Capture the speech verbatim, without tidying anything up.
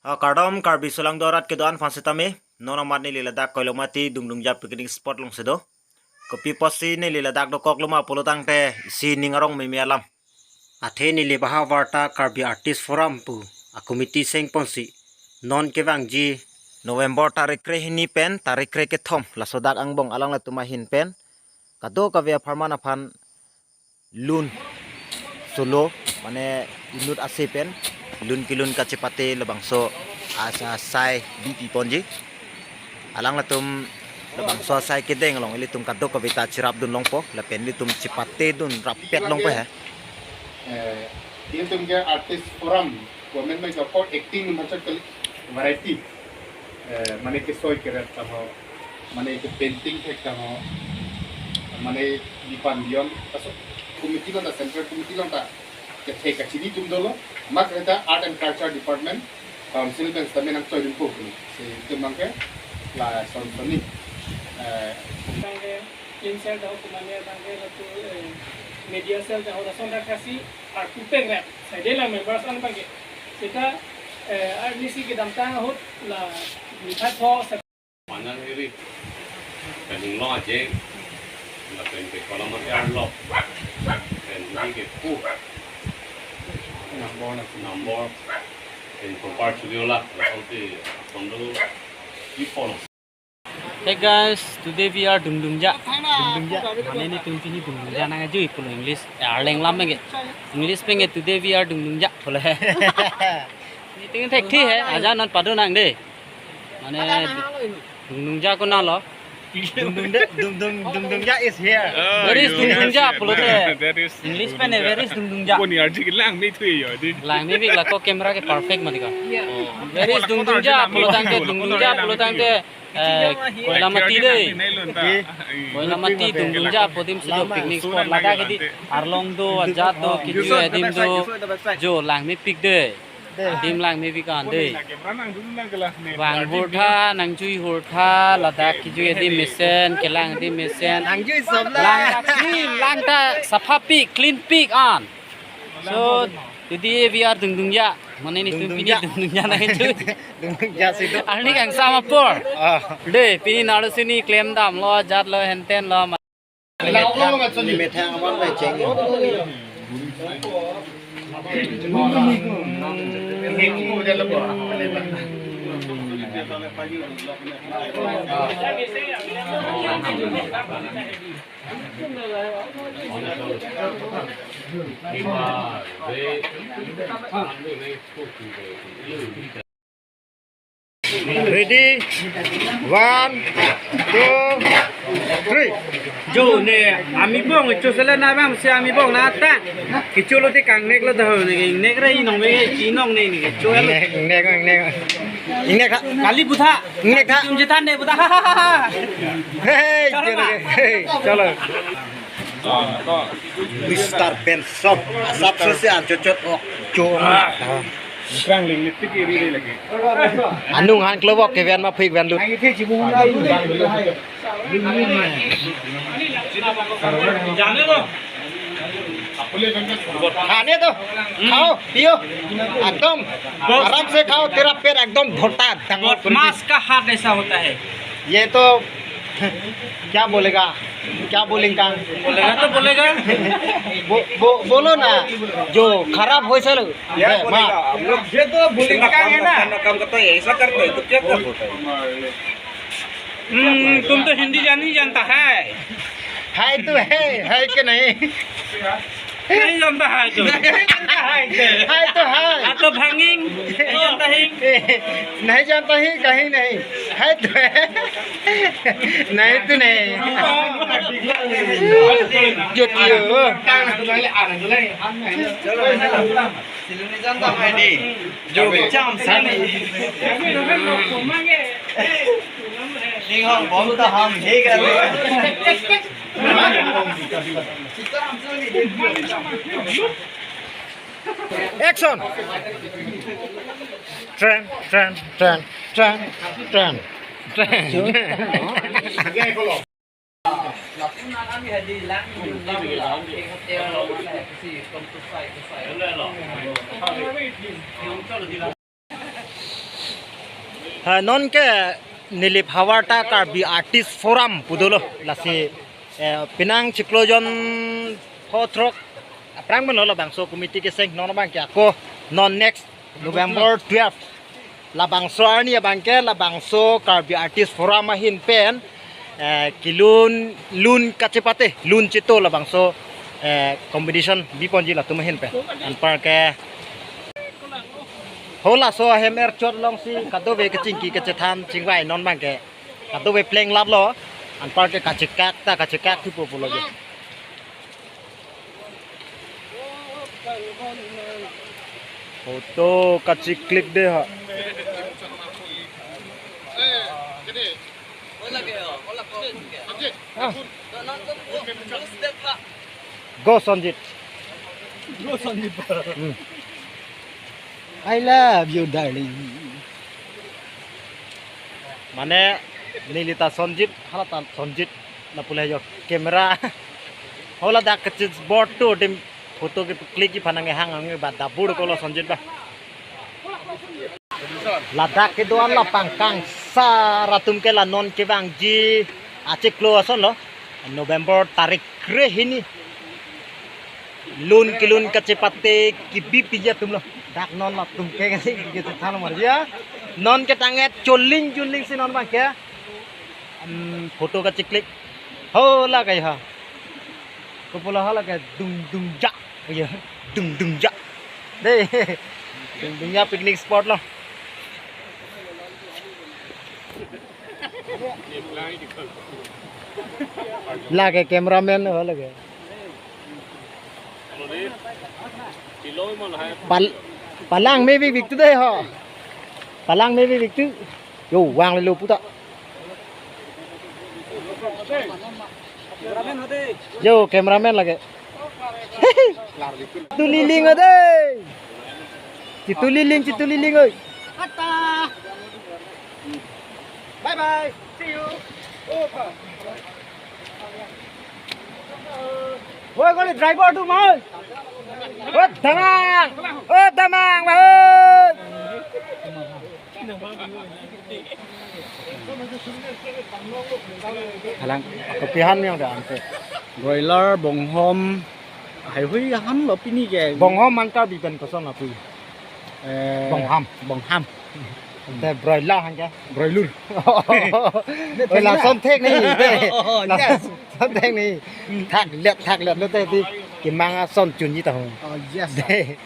Ah, kardom Karbi aso lang do arat kedo-an aphan sitame, non amat neli ladak Koilomati Dungdungja picnic spot along si do. Kopi apotsi neli ladak dokok lo ma pulo tangte isi ning arong meme alam. Athe neli baha warta Karbi Artist Forum pu a committee seng ponsi non kevangji November tarik kre hini pen tarik kre kethom laso dak angbong alanglitum ahin pen kadokave apharman aphan lun solo, mane inut ase pen lun kelun kachepate labangso asa sai bipi ponji. Alanglitum labangso asai kedeng along ilitum kadokave ta cherapdun longpo lapen ilitum chepatedun rapet longpo he. Eh, ilitum ke Artist Forum, women mai kapor acting macam kali variety. Eh, mane kesoi kerap tamo, mane ke painting thek tamo, mane dipan dion, kaso committee along ta, central committee along ta kethe kachini atum dolo, mat reta Art and Culture Department, Council pen sitame nangchoidunpo kuni. Si itum abangke lason sonni. Eh, abangke film cell ta ho, kumania abangke lapu, eh, media cell ta ho, lason ta kasi arpu pengrap. Saide la members an abangke. Seta, eh, arnisi kedamtang ahut la mithat ho, Manang iri. Pen inglong ajeng. Lapen ke kolam ati arlo. Pen iri ke pu. Nambor na. Nambor. Pen kompar chuliola. Lason ti kondo ipon. Hey guys, today we are Dungdungja. Dungdungja. Mane nelitum pini Dungdungja nangkejui pulo English. Eh, Arleng alam ke. English pen ke today we are Dungdungja pulo. Nelitum thekthi he, aja non pado nang de. Mane Dungdungja konat lo. Dungdungja, Dungdung, Dungdungja is here. Oh, where is Dungdungja pulote? That is English pen, where is Dungdungja? Koni arji ke langme thu yo, di. Langmepik la ko camera ke perfect mati ko. Oh. Where is Dungdungja pulo tangte, Dungdungja pulo tangte, eh, Koilamati de. Koilamati Dungdungja pu adim si do picnic spot, ladak ke di arlong do, ajat do, kejui adim do. Jo langmepik de. Adim langmepik an de. Vang hur tha, nangjui hur tha, ladak kejui adim mesen, kelang adim mesen. Nangjui sob la. Lang ta clean, lang ta saphapik, cleanpik an. So, today we are Dungdungja. Mane nelitum pini Dungdungja. Dungdungja nangkejui. Dungdungja si do. Arni kangsam apor. Ah. De, pini naro sini klem damlo, ajat lo, henten lo. Methang, methang amon bai cheng. Ready? One, two, three. Jo ne, amibong, chusele na bang si amibong na ta. Kichulo ti kangnek lo taho ne, nek re inong me, inong ne ne, chulo. Nek, nek, nek. Nek ha. Kali butha. Nek ha. Tum jitan ne butha. Hey, chalo, hey, chalo. Mister Benson, sabse se anchot chot ok. Chor. Krang ling lipstick iri iri lagi. Anung han klobok ke ven ma phik ven lut. खाने दो, खाओ, पियो, एकदम आराम से खाओ, तेरा पेट एकदम भरता है, दंगल। बदमाश का हाथ ऐसा होता है। ये तो क्या बोलेगा? क्या बोलेंगे? बोलेगा तो बोलेगा। बो-, बो-, बोलो ना, जो खराब हो चलो। क्या बोलेगा? हम लोग ये तो बोलेंगे ना। काम करता है, ऐसा करता है, तो क्या कर होता है? हम्म, तुम तो हिंदी जान ही जानता है। है तो है, है कि नहीं? नहीं जानता है तो। नहीं जानता है तो। है तो है। हाँ तो भांगिंग, नहीं जानता है। नहीं जानता है, कहीं नहीं। है तो है। नहीं तो नहीं। जो पियो। जो Action! Tren, tren, tren, tren, tren, tren. Ha, non ke Nilip Havarta Karbi Artist Forum pu dolo, lasi, eh, penang chiklo jon pho throk aphrang meno labangso committee keseng, non abang ke ako non next November twelve labangso arni abang ke labangso Karbi Artist Forum ahin pen, eh, kelun lun kachepate, lun cheto labangso, eh, competition biponji latum ahin pen. Anparke halaso ahem er chot alongsi kadokave kachingki kachethan chingvai non abang ke kadokave pleng laplo, anparke kachekak ta kachekak thupo pulo je. Photo kachiklik de ha. Ah. Go Sonjit. Go Sonjit. Hmm. I love you, darling. Mane neli ta Sonjit, hala ta Sonjit, lapu le jo camera. Hala dak kachis board tu dim photo keklik kephan nangkehang nang ba dabur kolo Sonjit ba. Ladak kedo-an la pangkang sar atum ke la non kevangji achiklo ason lo. November tarik kre hini. Lun kelun kachepate kebi piji atum lo. Dak non latum ke kasi kachethan mar ya. Non ketang-et choling juling si non abang ke. Em, photo kachiklik. Hala ke ha. Kopulo hala ke dung dung ja. Ya, dung dung ja. Dei. Dung dung ja picnic spot lo. Lake cameraman ho lake. Pal-, palang me bik bik tu dei ho. Palang me bik bik tu. Yo, vang le lo puta. Yo, cameraman lake. Tuliling ade. Chituliling, chituliling oi. Bye bye. See you. Oi, kali driver tu mal. Oh, damang. Oh, damang, mal. Alang, kopi han yang ada ante. Broiler, bonghom, haihui han lo pini ke. Bonghom antar biban kosong api. Eh, bongham. Bongham. Te broiler han ke. Broiler. Oi, lason thek ni. Oh, yes. Lason thek ni. Thak let, thak let lo te ti. Kemang ason chunji ta ho. Oh, yes. Dei.